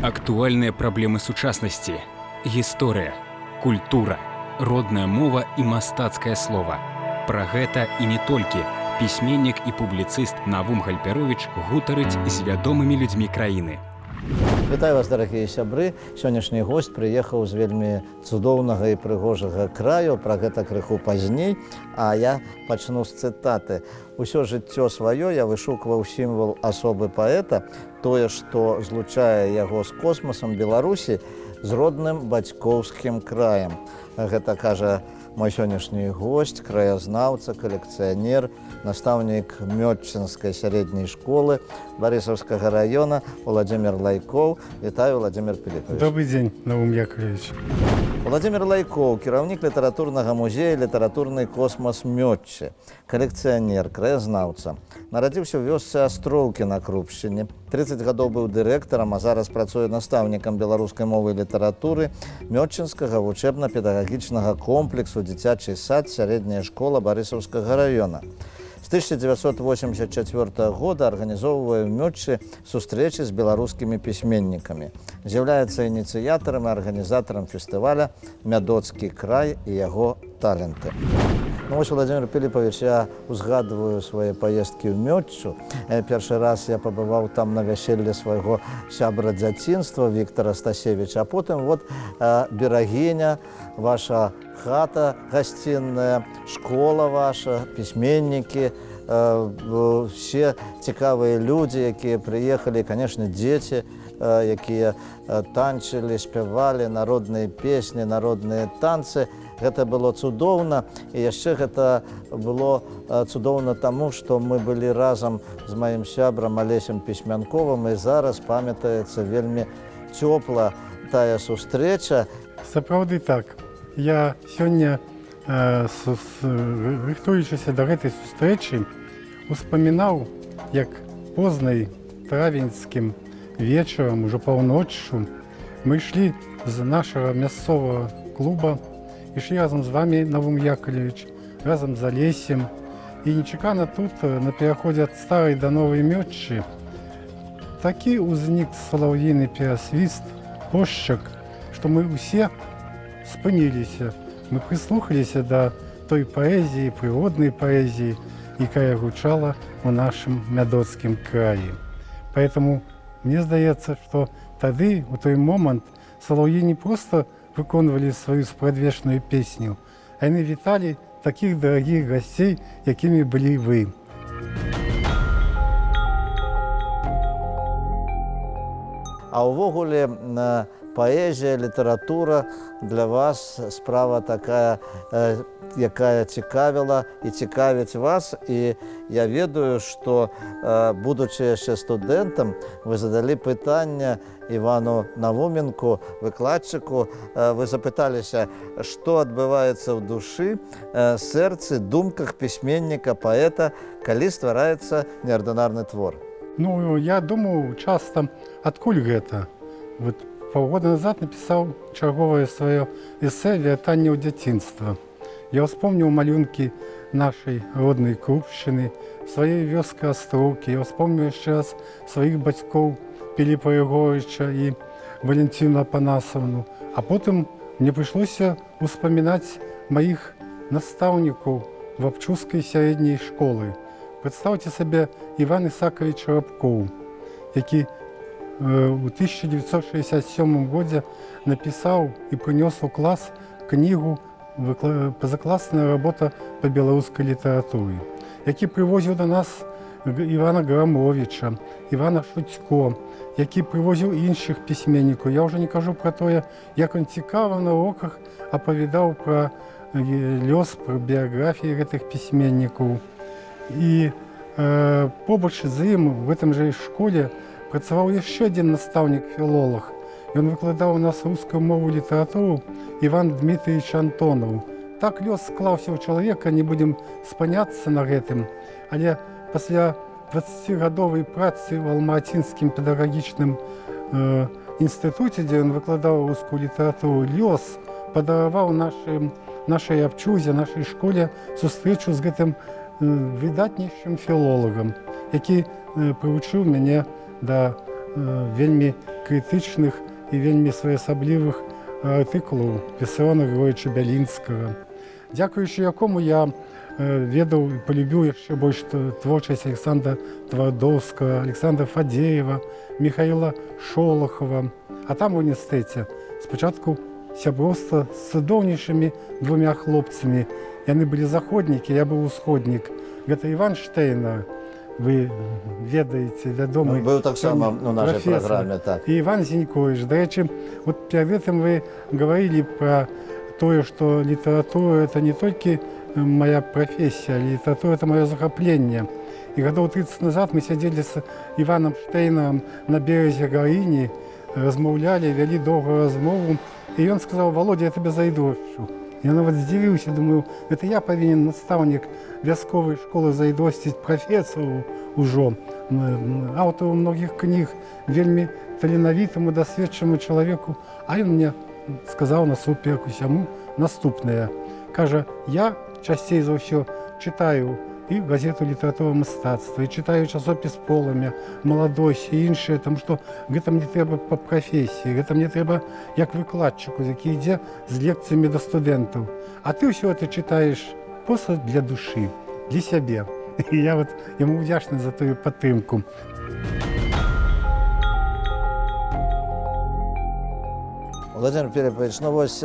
Актуальныя праблемы сучаснасці, гісторыя, культура, родная мова і мастацкае слова. Пра гэта і не толькі пісьменнік і публіцыст Навум Гальпяровіч гутарыць з вядомымі людзьмі краіны. Вітаю вас, дарагія сябры. Сённяшні госць прыехаў з вельмі цудоўнага і прыгожага краю, пра гэта крыху пазней, а я пачну з цытаты. Усё жыццё сваё я вышукваў сімвал асобы паэта, тое, што злучае яго з космасам Беларусі, з родным бацькоўскім краем. Гэта кажа мой сённяшні госць, краязнаўца, калекцыянер, настаўнік Мётчынскай сярэдняй школы Барысаўскага раёна Уладзімір Лайкоў. Вітаю, Уладзімір Піліпавіч. Добрый день, Наум Яковлевич. Уладзімір Лайкоў, кіраўнік літаратурнага музея «Літаратурны космас Мётчы», калекцыянер, краязнаўца. Нарадзіўся ў вёсцы Астроўкі на Крупшчыне. 30 гадоў быў дырэктарам, а зараз працуе настаўнікам беларускай мовы і літаратуры Мётчынскага вучэбна-педагагічнага комплексу «Дзіцячы сад, сярэдняя школа» Барысаўскага раёна. З 1984 года арганізоўвае ў Мётчы сустрэчы з беларускімі пісьменнікамі. З'яўляецца ініцыятарам і арганізатарам фестываля «Мядоцкі край і яго таленты». Ну, вось, Уладзімір Піліпавіч, я узгадваю свае паездкі ў Мётчу. Першы раз я пабываў там на вяселле свайго сябра дзяцінства Віктара Стасевіча, а потым вот Берагіня, ваша хата гасцінная, школа ваша, пісьменнікі, все цікавыя людзі, якія прыехалі, конечно, дзеці, якія танчылі, спявалі народныя песні, народныя танцы. Гэта было цудоўна, і яшчэ гэта было цудоўна таму, што мы былі разам з маім сябрам Алесем Пісьмянковым, і зараз памятаецца вельмі цёпла тая сустрэча. Сапраўды так. Я сёння, рыхтуючыся да гэтай сустрэчы, успамінаў, як познай травеньскім вечарам, ужо паўноччу, мы ішлі з нашага мясцовага клуба, ішлі разам з вамі, Навум Яковлевич, разам з Алесем. І нечакана тут, на пераходзе ад старай да новай Мётчы, такі ўзнік салаўіны перасвіст, пошчак, што мы ўсе спыніліся. Мы прыслухаліся да той паэзіі, прыроднай паэзіі, якая гучала ў нашым мядоцкім краі. Поэтому мне здаецца, што тады, у той момант, салаўі не проста выконвалі сваю спрадвечную песню, а яны віталі такіх дарагіх гасцей, якімі былі вы. А ўвогуле паэзія, літаратура для вас справа такая, якая цікавіла і цікавіць вас. І я ведаю, што, будучы яшчэ студэнтам, вы задалі пытанне Івану Навуменку, выкладчыку, вы запыталіся, што адбываецца ў душы, сэрцы, думках пісьменніка, паэта, калі ствараецца неардынарны твор. Ну, я думаў часта, адкуль гэта. Вот паўгода назад напісаў чарговае сваё эсэ «Вяртанне ў дзяцінства». Я ўспомніў малюнкі нашай роднай Крупшчыны, сваёй вёскі Астроўкі, я ўспомніў яшчэ раз сваіх бацькоў Піліпа Ягоравіча і Валянціну Апанасаўну. А потым мне прыйшлося успамінаць маіх настаўнікаў вапчускай сярэдняй школы. Прадстаўце сабе, Іван Ісакавіч Рабкоў, які у 1967 годзе напісаў і прынёс у клас кнігу «Пазакласная работа па беларускай літаратуры», які прывозіў да нас Івана Грамовіча, Івана Шуцько, які прывозіў іншых пісьменнікаў. Я ўжо не кажу пра тое, як ён цікава на уроках апавядаў пра лёс, пра біяграфіі гэтых пісьменнікаў. І побач з ім в гэтым жа школе працаваў яшчэ адзін настаўнік-філолаг. Ён выкладаў у нас рускую мову, літаратуру, Іван Дмитриевич Антонаў. Так лёс склаўся ў чалавека, не будзем спыняцца на гэтым, але пасля 20гадовай працы ў Алмаацінскім педагагічным інстытуце, дзе ён выкладаў рускую літаратуру, лёс падараваў нашай абчузе, нашай школе сустрэчу з гэтым выдатнейшым філолагам, які прывучыў мяне да вельмі крытычных і вельмі своеасаблівых артыкулаў Вісарыёна Грыгоравіча Бялінскага, дзякуючы якому я ведаў і полюбіў яшчэ больш творчасць Александра Твардоўскага, Александра Фадзеева, Михаила Шолахова. А там у універсітэце спачатку сяброўства з цудоўнейшымі двумя хлопцамі. Яны былі заходнікі, я быў усходнік. Гэта Іван Штэйнар, вы ведаеце, вядомы Быў таксама сёння у нашай прафесар. праграме, так. І Іван Зіньковіч. Дарэчы, вот перад гэтым вы гаварылі пра тое, што літаратура — это не толькі моя прафесія, літаратура — это маё захапленне. І гадоў 30 назад мы сядзелі з Іванам Штэйнарам на беразе Гарыні, размаўлялі, вялі доўгую размову, і ён сказаў: «Володя, я табе зайдрошчу». Я нават здзівіўся, думаю, гэта я павінен, настаўнік вясковай школы, зайдросціць прафесару ўжо, аўтару многіх кніг, вельмі таленавітаму, дасведчанаму чалавеку. А ён мне сказаў насуперак усяму наступнае. Кажа: «Я часцей за ўсё чытаю і газету «Літаратура мастацтва», і чытаю часопіс «Полымя», «Маладосць» і іншыя, таму што гэта мне трэба па прафесіі, гэта мне трэба як выкладчыку, які ідзе з лекцыямі да студэнтаў. А ты ўсё это чытаеш проста для душы, для сябе». І я вот яму ўдзячны за тую падтрымку. Уладзімір Піліпавіч, ну вось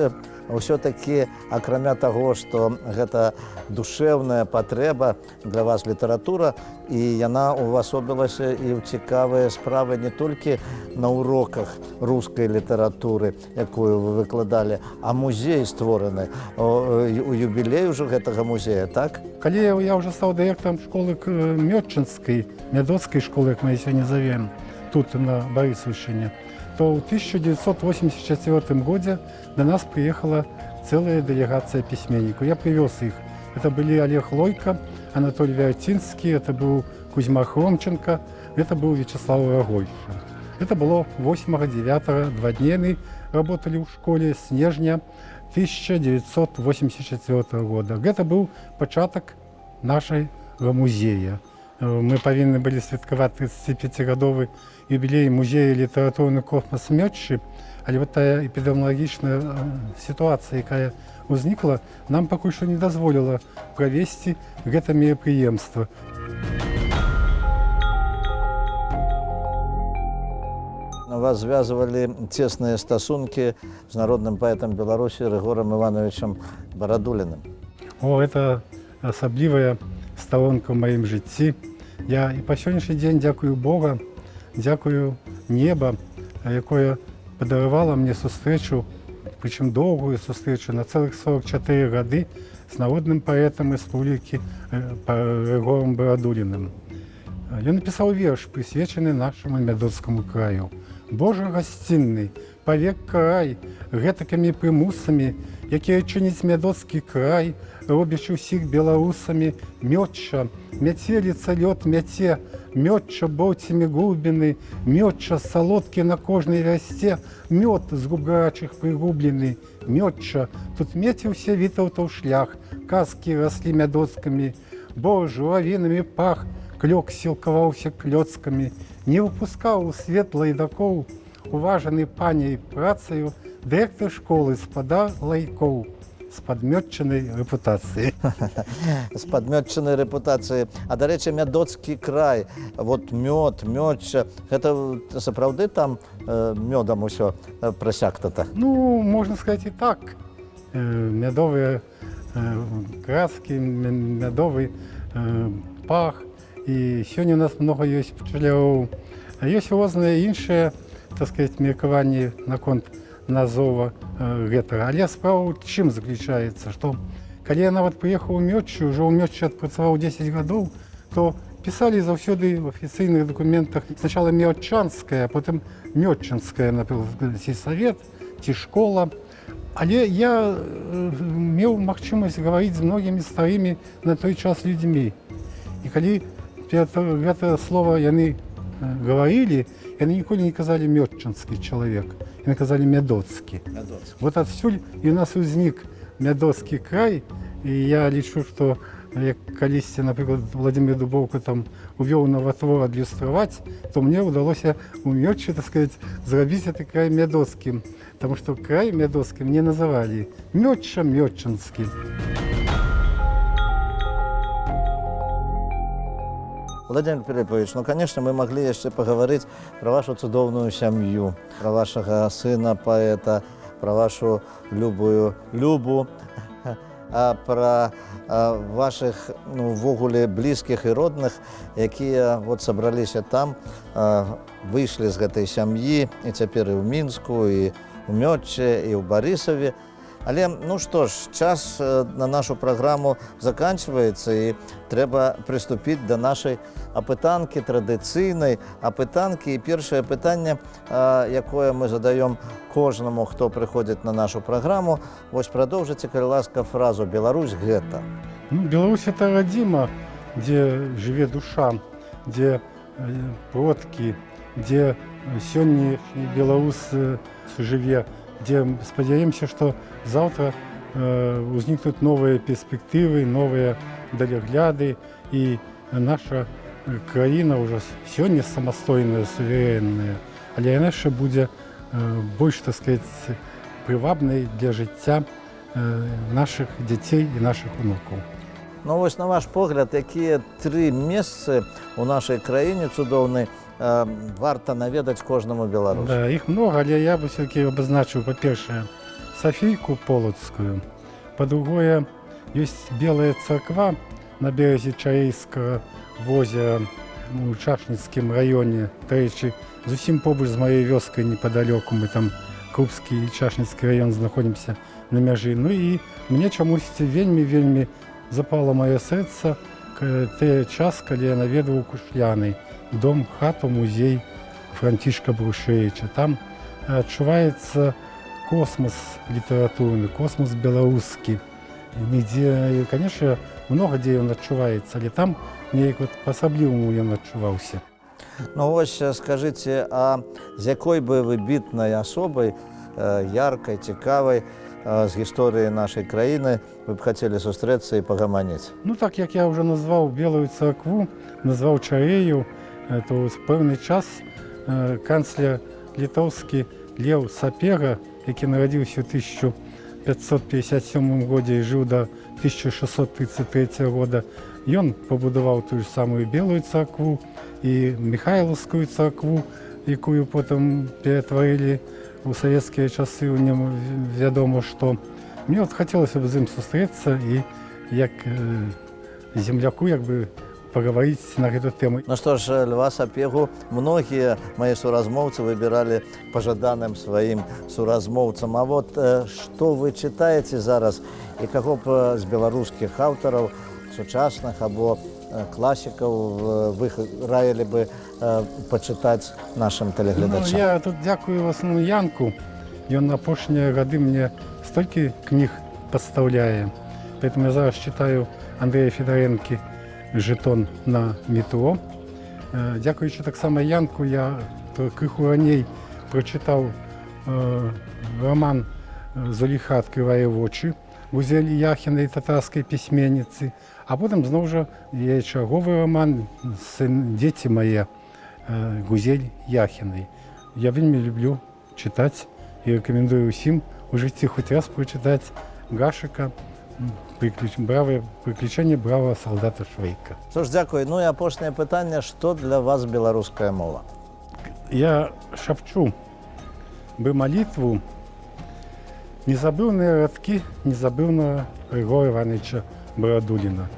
ўсё-такі, акрамя таго, што гэта душэўная патрэба для вас літаратура, і яна ўвасобілася і ў цікавыя справы не толькі на уроках рускай літаратуры, якую вы выкладалі, а музей створаны у юбілей ужо гэтага музея, так? Калі я ўжо стаў дырэктарам школы Мётчынскай, Мядоцкай школы, як мы яе сёння завем, тут на Барысаўшчыне, то ў 1984 годзе до нас прыехала целая дэлегацыя пісьменнікаў. Я прывёз іх. Это былі Алег Лойка, Анатоль Вярцінскі, это быў Кузьма Хромченко, это быў Вячаслаў Рагойша. Это было 8-9, 2 дні яны работали ў школе, снежня 1984 года. Гэта быў пачатак нашай музея. Мы павінны былі святкаваць 35гадовы юбілей музея «Літаратурны космас Мётчы», але вот тая эпідэміялагічная сітуацыя, якая ўзнікла, нам пакуль што не дазволіла правесці гэта мерапрыемства. Вас звязвалі цесныя стасункі з народным паэтам Беларусі Рыгорам Іванавічам Барадуліным. О, это асаблівая старонка ў маім жыцці. Я і па сённяшні дзень дзякую Бога, дзякую неба, якое падаравала мне сустрэчу, прычым доўгую сустрэчу на цэлых 44 гады з народным паэтам рэспублікі Рыгорам Барадуліным. Ён напісаў верш, прысвечаны нашаму мядоцкаму краю. Божа гасцінны, павек край гэтакімі прымусамі, якія чыніць мядоцкі край, робячы ўсіх беларусамі. Мётча, мяцеліца лёт мяце, Мётча боцімі губены, Мётча салодкі на кожнай вярсце, мёд з губ гарачых прыгублены, Мётча, тут меціўся Вітаўтаў шлях, казкі раслі мядоцкамі, бо журавінамі пах, клёк сілкаваўся клёцкамі, не выпускаў у свет лайдакоў, уважаны паняй працаю, дырэктар школы спадар Лайкоў з падмётчанай рэпутацыяй. З падмётчанай рэпутацыі. А дарэчы, мядоцкі край, вот мёд, мёдча, гэта сапраўды там мёдам усё прасякнута? Ну, можна сказаць і так. Мядовыя краски, мядовы пах. І сёння у нас много ёсць пчаляроў. А ёсць розныя іншыя, так сказать, меркаванні наконт назова гэтага. Але справа ў чым заключаецца, што калі я нават прыехаў у Мётчы, ўжо ў Мётчы адпрацаваў 10 гадоў, то Пісалі заўсёды в афіцыйных дакументах сначала Мётчанская, а потым Мётчанская, напрыклад, сельсавет ці школа. Але я меў магчымасць гаварыць з многімі старымі на той час людзьмі. І калі гэта слова яны гаварылі, яны ніколі не казалі «мётчанскі чалавек», яны казалі «мядоцкі». Вот адсюль і у нас узнік Мядоцкі край, і я лічу, што як калісьці, напрыклад, Владимир Дубоўка там увёў Наватвор адлюстраваць, то мне ўдалося у Мётчы, так сказать, зрабіць гэты край мядоцкім, потому что край мядоцкім не называлі. Мётча, мётчанскі. Владимир Піліпович, ну, конечно, мы маглі яшчэ пагаварыць пра вашу цудоўную сям'ю, пра вашага сына паэта, пра вашу любую Любу, пра вашых, ну, увогуле блізкіх і родных, якія вот сабраліся там, выйшлі з гэтай сям'і і цяпер і ў Мінску, і ў Мётчы, і ў Барысаве. Але, ну што ж, час на нашу праграму заканчваецца, і трэба прыступіць да нашай апытанкі, традыцыйнай апытанкі. І першае пытанне, якое мы задаём кожнаму, хто прыходзіць на нашу праграму, вось прадоўжыце, калі ласка, фразу «Беларусь гэта». Ну, Беларусь это радзіма, дзе жыве душа, дзе продкі, дзе сённяшні беларус жыве, дзе спадзяемся, што заўтра ўзнікнуць новыя перспектывы, новыя далягляды, і наша краіна ўжо сёння самастойная, суверэнная, але яна яшчэ будзе больш, так сказать, прывабнай для жыцця нашых дзяцей і нашых унукаў. Ну вось, на ваш погляд, якія тры месцы у нашай краіне цудоўнай варта наведаць кожнаму беларусу? Да, іх много, але я бы все-таки абазначыў, па-першае, Сафійку Полацкую. Па-другое, ёсць Белая царква на беразе Чарэйскага возера у Чашніцкім раёне. Дарэчы, зусім побач з маёй вёскай, непадалёку, мы там, Крупскі і Чашніцкі раён, знаходзімся на мяжы. Ну і мне чамусьці вельмі-вельмі запала маё сэрца той час, калі я наведваў Кушляны, дом, хату, музей Францішка Брушэвіча. Там адчуваецца космос літаратурны, космос беларускі. Нідзе, конечно, много дзе ён адчуваецца, але там неяк вот па-асабліваму ён адчуваўся. Ну вось, скажыце, а з якой бы выбітнай асобай, яркай, цікавай, з гісторыі нашай краіны вы б хацелі сустрэцца і пагаманіць? Ну так як я ўжо назваў Белую царкву, назваў Чарэю, то ў пэўны час канцлер літоўскі Леў Сапега, які нарадзіўся ў 1557 годзе і жыў да 1633 года, ён пабудаваў тую ж самую Белую царкву і Михайлаўскую царкву, якую потым ператварылі ў савецкія часы ў нем вядома што. Мне вот хацелася б з ім сустрэцца і як земляку як бы пагаварыць на гэту тэму. Ну што ж, Льва Сапегу многія мае суразмоўцы выбіралі пажаданым сваім суразмоўцам. А вот што вы чытаеце зараз і каго б з беларускіх аўтараў, сучасных або класікаў, вы раілі бы пачытаць нашым тэлегледачам? Ну, я тут дзякую в асноўным Янку. Ён апошнія гады мне столькі кніг падстаўляе. Поэтому я зараз читаю Андрея Федарэнкі «Жэтон на метро». Дзякуючы таксама Янку, я крыху раней прачытаў роман «Зулейха открывае вочы» Гузелі Яхінай, татарскай пісьменніцы, а потым зноў жа яе чарговы роман «Сын, дзеці мае» Гузель Яхінай. Я вельмі люблю чытаць і рэкамендую ўсім у жыцці хоць раз прачытаць Гашека «Бравое приключение бравого солдата Швейка». Што ж, дзякую. Ну і апошняе пытанне, што для вас беларуская мова? Я шапчу бы молитву, незабыўныя радкі незабыўнага Григория Ивановича Барадуліна.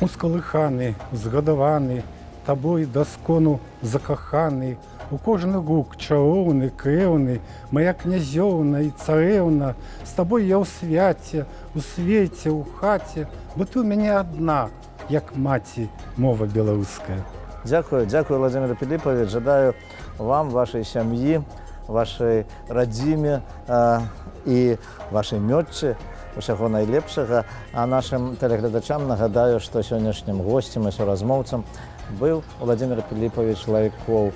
Ускалыханы, узгадаваны, табой даскону закаханы, у кожны гук чароўны, крэўны, моя князёўна і царэўна, з табой я ў свяце, у свеце, у хаце, бо ты ў мяне адна. як маці мова беларуская. Дзякую, дзякую, Уладзімір Піліпавіч. Жадаю вам, вашай сям'і, вашай радзіме і вашай Мётчы усяго найлепшага. А нашым тэлегледачам нагадаю, што сённяшнім госцем і суразмоўцам быў Уладзімір Піліпавіч Лайкоў,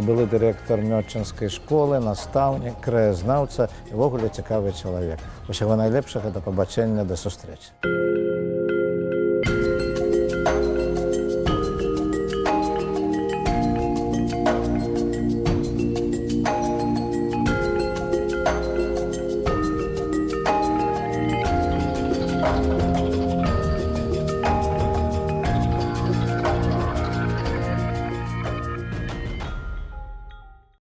былы дырэктар мётчынскай школы, настаўнік, краязнаўца і ўвогуле цікавы чалавек. Усяго найлепшага, да пабачэння, да сустрэчы.